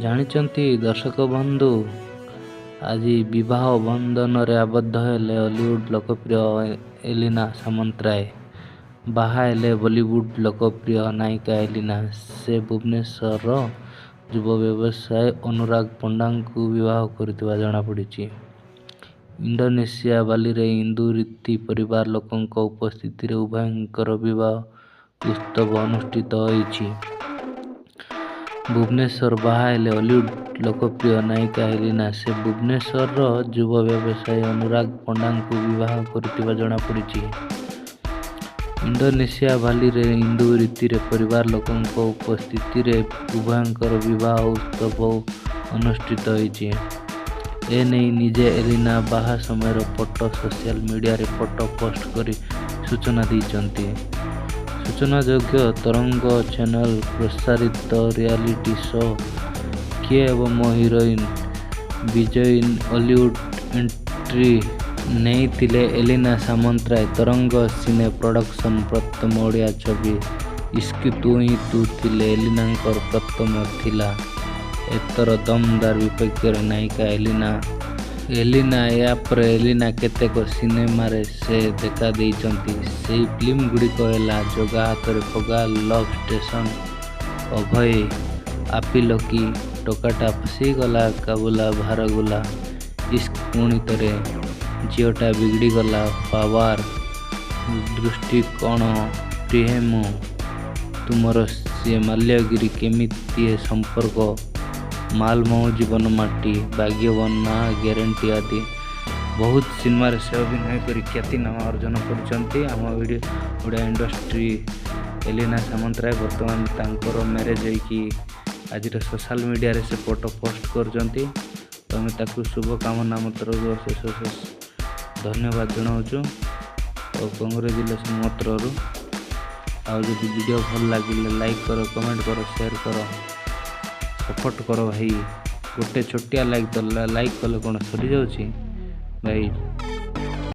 ଜାଣିଛନ୍ତି ଦର୍ଶକ ବନ୍ଧୁ, ଆଜି ବିବାହ ବନ୍ଧନରେ ଆବଦ୍ଧ ହେଲେ ଓଲିଉଡ ଲୋକପ୍ରିୟ ଏଲିନା ସାମନ୍ତରାୟ। ବାହା ହେଲେ ବଲିଉଡ ଲୋକପ୍ରିୟ ନାୟିକା ଏଲିନା। ସେ ଭୁବନେଶ୍ୱରର ଯୁବ ବ୍ୟବସାୟୀ ଅନୁରାଗ ପଣ୍ଡାଙ୍କୁ ବିବାହ କରିଥିବା ଜଣାପଡ଼ିଛି। ଇଣ୍ଡୋନେସିଆ ବାଲିରେ ହିନ୍ଦୁ ରୀତି ପରିବାର ଲୋକଙ୍କ ଉପସ୍ଥିତିରେ ଉଭୟଙ୍କର ବିବାହ ଉତ୍ସବ ଅନୁଷ୍ଠିତ ହୋଇଛି। ଭୁବନେଶ୍ୱର, ବାହା ହେଲେ ଓଲିଉଡ ଲୋକପ୍ରିୟ ନାୟିକା ଏଲିନା। ସେ ଭୁବନେଶ୍ୱରର ଯୁବ ବ୍ୟବସାୟୀ ଅନୁରାଗ ପଣ୍ଡାଙ୍କୁ ବିବାହ କରିଥିବା ଜଣାପଡ଼ିଛି। ଇଣ୍ଡୋନେସିଆ ବାଲିରେ ହିନ୍ଦୁ ରୀତିରେ ପରିବାର ଲୋକଙ୍କ ଉପସ୍ଥିତିରେ ଉଭୟଙ୍କର ବିବାହ ଉତ୍ସବ ଅନୁଷ୍ଠିତ ହୋଇଛି। ଏନେଇ ନିଜେ ଏଲିନା ବାହା ସମୟର ଫଟୋ ସୋସିଆଲ ମିଡିଆରେ ଫଟୋ ପୋଷ୍ଟ କରି ସୂଚନା ଦେଇଛନ୍ତି। ସୂଚନାଯୋଗ୍ୟ, ତରଙ୍ଗ ଚ୍ୟାନେଲ ପ୍ରସାରିତ ରିଆଲିଟି ଶୋ କିଏ ହେବ ମୋ ହିରୋଇନ୍ ବିଜୟୀ ଓଲିଉଡ ଏଣ୍ଟ୍ରି ନେଇଥିଲେ ଏଲିନା ସାମନ୍ତରାୟ। ତରଙ୍ଗ ସିନେ ପ୍ରଡକ୍ସନର ପ୍ରଥମ ଓଡ଼ିଆ ଛବି ଇସ୍କ ତୁ ହିଁ ତୁ ଥିଲେ ଏଲିନାଙ୍କର ପ୍ରଥମ ଥିଲା। ଏଥର ଦମଦାର ବିପକ୍ଷରେ ନାୟିକା ଏଲିନା। ଏଲିନା ଏହାପରେ ଏଲିନା କେତେକ ସିନେମାରେ ସେ ଦେଖାଦେଇଛନ୍ତି। ସେହି ଫିଲ୍ମଗୁଡ଼ିକ ହେଲା ଜଗା ହାତରେ ପଘା, ଲଭ୍ ଷ୍ଟେସନ, ଅଭୟ, ଆପିଲୋକି, ଟୋକାଟା ଫସିଗଲା କାବୁଲା ବାହାରଗଲା, ଇସ୍କ ପୁଣିଥରେ, ଝିଅଟା ବିଗିଡ଼ିଗଲା, ପାୱାର, ଦୃଷ୍ଟିକୋଣ, ପ୍ରିୟେ ମୁଁ ତୁମର ସିଏ ମାଲ୍ୟଗିରି, କେମିତି ଏ ସମ୍ପର୍କ, ମାଲ ମହୁ ଜୀବନ ମାଟି, ଭାଗ୍ୟବାନ ନା ଗ୍ୟାରେଣ୍ଟି ଆଦି ବହୁତ ସିନେମାରେ ସେ ଅଭିନୟ କରି ଖ୍ୟାତିନାମା ଅର୍ଜନ କରିଛନ୍ତି। ଆମ ଓଡ଼ିଆ ଇଣ୍ଡଷ୍ଟ୍ରି ଏଲିନା ସାମନ୍ତରାୟ ବର୍ତ୍ତମାନ ତାଙ୍କର ମ୍ୟାରେଜ୍ ହେଇକି ଆଜିର ସୋଶାଲ ମିଡ଼ିଆରେ ସେ ଫଟୋ ପୋଷ୍ଟ କରୁଛନ୍ତି। ତ ଆମେ ତାକୁ ଶୁଭକାମନା ଆମ ତରଫରୁ ଅଶେଷ ଅଶେଷ ଧନ୍ୟବାଦ ଜଣାଉଛୁ ଓ କଂଗ୍ରାଚୁଲେସନ୍ ମୋ ତରଫରୁ। ଆଉ ଯଦି ଭିଡ଼ିଓ ଭଲ ଲାଗିଲେ ଲାଇକ୍ କର, କମେଣ୍ଟ କର, ସେୟାର କର, ସପୋର୍ଟ କର ଭାଇ। ଗୋଟେ ଛୋଟିଆ ଲାଇକ୍ ତ ଲାଇକ୍ କଲେ କ'ଣ ସରିଯାଉଛି ଭାଇ?